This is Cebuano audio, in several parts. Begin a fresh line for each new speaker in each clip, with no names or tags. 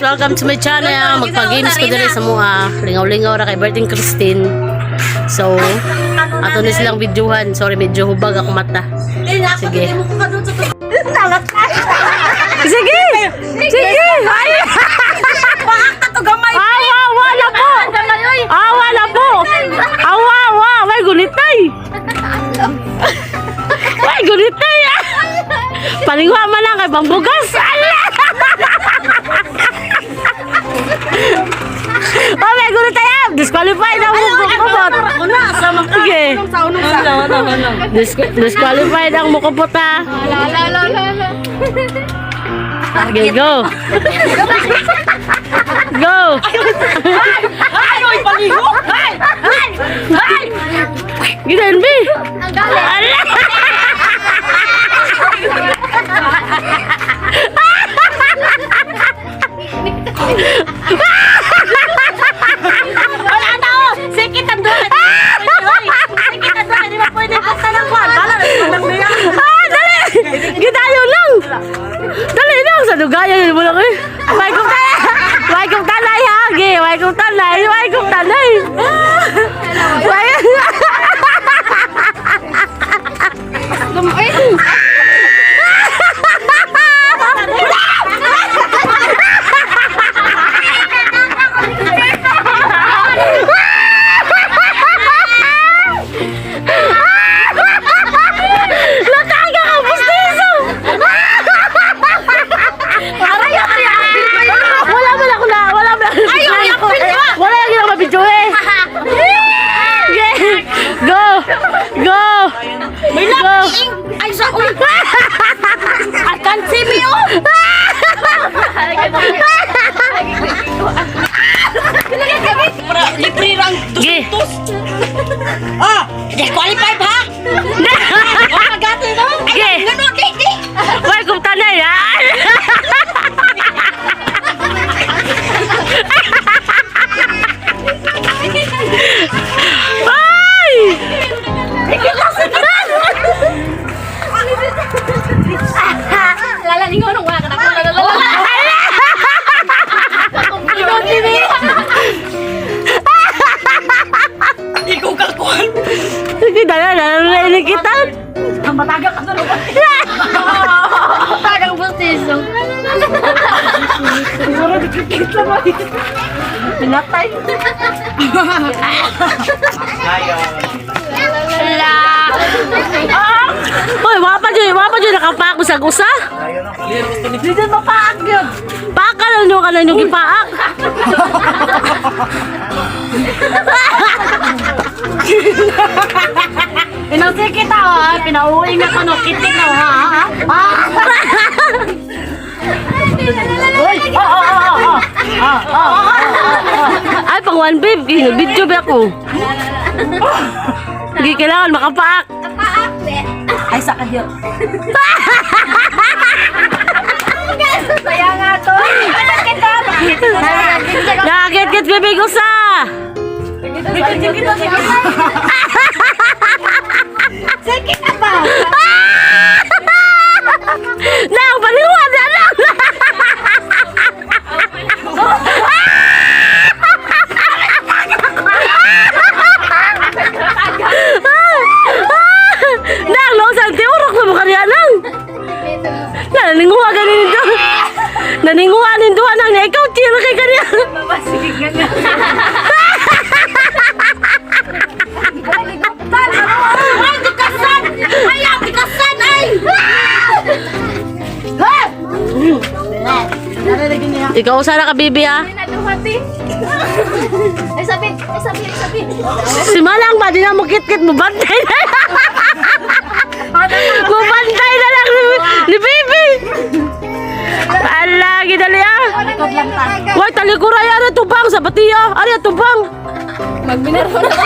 Welcome to my channel. Magpa-games ko diri sa mua. Lingaw-lingaw ra kay Berting Christine. So, ato na silang videohan. Sorry, medyo hubag ako mata. Sige. Sige! Sige! Ay! Awa, wala po! Awa na po! Awa, awa! May gunitay! May gunitay! Palingwa man lang kay pambugas! Ala! Oh, may gunitay! Ah! Disqualified ang mukupot! Sige! Disqualified ang mukupot ha! Sige, go! Go!
Ay, paligo! Ay! Ay! Ay!
Gidan, B! Ala!
Wala na oh! Sikit ang duha! Sikit ang duha! Di ba pwede basta ng kwan? Bala na lang niya!
Ah, dali! Gidayo lang! Dali lang! Sa dugayan mo lang eh. May kong tanay! May kong tanay ha! Ge! May kong tanay! May kong tanay! May... Nakaga ka pustiso! Wala man ako na! Wala man ako.
Ay, apil ka!
Wala yung ginawa video eh! Ge! Go! Go!
May
Go!
laking! Ay, sa uy! I can't see me oh! Libre lang
Ge!
Ah! Disqualified ha? Oh, magati no? Ay,
Ge!
ngano, di, di!
May kong tanay ha! Ay!
Lalalingaw nung wala ka na. Ikaw ka kuhan.
Sige, dala, dala, dala, kita.
Ang matagal ka sa lupa. Matagal bustiso. Siguro dikit lang mo. Pinatay.
Hoy, wapa dyan, nakapaak mo sa gusa.
Hindi dyan mapaak yun.
Paaka lang nyo ka na yung gipaak.
Pinausi kita ha. Pinauwi nga ko no. Kitik na ha. Ha? Uy! Oh, oh, oh, oh, oh. Oh, oh.
Ay, pang one babe, video ba ako? Hindi kailangan makapaak.
Ay, sa kayo. Saya nga to.
Nakakit-kit bebe gusa.
Sige ka ba?
Nang, baliwan na lang. Nang, lo, sa tiurok sa mukha niya nang. Naninguha ganin nito. Naninguha nindo nang ikaw tira kay kaniya.
Ay, dikasan! Ay, ang dikasan! Ay!
Ikaw sana ka bibi ha.
Ay, sabi, ay, sabi, ay, sabi.
Si Malang ba, di na mo kit-kit mo bantay na lang. Mo bantay na lang ni Bibi. Ala, gidali ah. Wai, talikuray ari tubang sa batiya. Ari tubang.
Magbinaro na ako.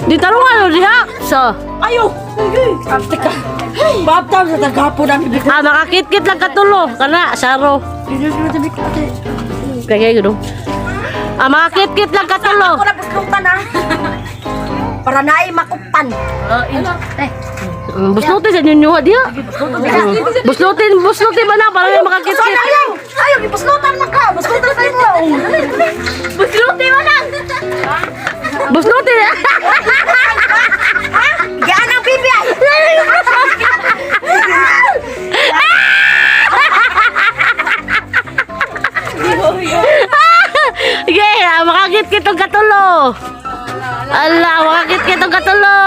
Di tarungan ano diha. So,
Ayo! Teka. Babtaw sa tagapo namin.
ah makakit-kit lang katulo kana saro. Kaya gino. Ah, makakit-kit lang katulo.
Ako na buslutan ha. Para naay makupan.
Eh,
Buslutin sa ninyo diha. Buslutin, buslutin ba na para may makakit-kit.
Buslutan man ka. Buslutan tayo mo.
Busluti mo lang.
Busluti.
Gaan ang bibi ay.
Sige, makakit kitong katulo. Ala, makakit kitong katulo.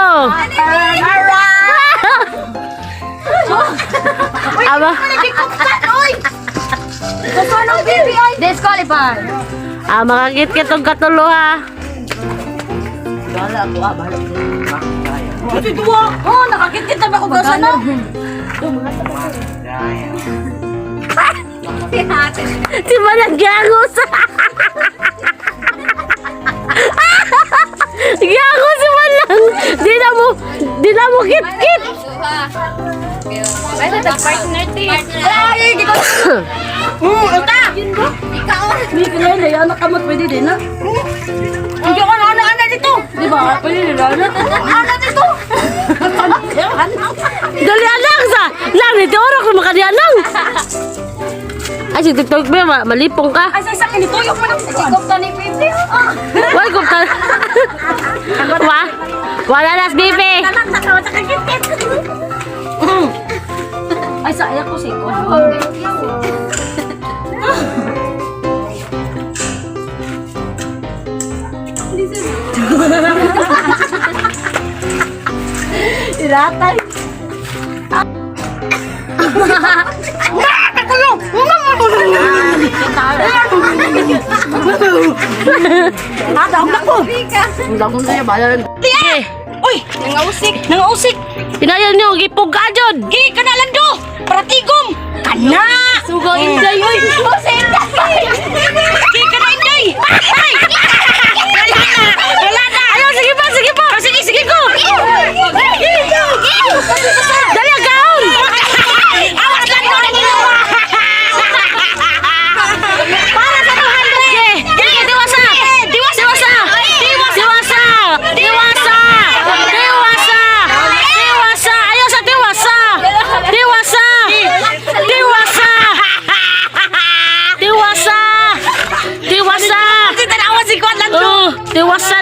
Aba,
Oy! Gusto ng bibi ay.
Disqualify.
Makakit kitong katulo ha.
Ito duwa. Oh, nakakit ba ko gasa na?
Si Manang giyangos. Giyangos si Manang. Di na mo kit-kit.
Ay, partner team.
Ay, di ko. Uta.
Ikaw.
Hindi ko na yun, anak kamot pwede din na. Hindi ko na ano ano dito. Di ba? Pwede din na. Ano dito?
Dali alang sa. Lang ni Teoro kung makadi alang. Ay, si TikTok ba, malipong ka.
Ay, sa isa kinituyok mo ng
Sikop ta ni Pipi.
Why kung ta... Wa? Wala nas, bibi.
Anak, nakakit. Ay, sa ayak ko si ko. Iratay.
Eh,
Uy, nangausik, nangausik.
Inayon niyo, gipog ka dyan.
Gi kana lando, pratigom. Kana.
Sugaw inday, uy.
Gi kana inday. Ay. Wala na, wala na.
Ayaw, sige pa, sige pa. Sige, sige ko. Dali, gaon.
Awas lang ko ng ilaw.
Para sa 200. Sige, sige, diwasa. Diwasa. Diwasa. Diwasa. Diwasa. Diwasa. Ayaw sa diwasa. Diwasa. Diwasa. Diwasa. Diwasa.
Tanawa si Kwan Lando.
Oh, diwasa.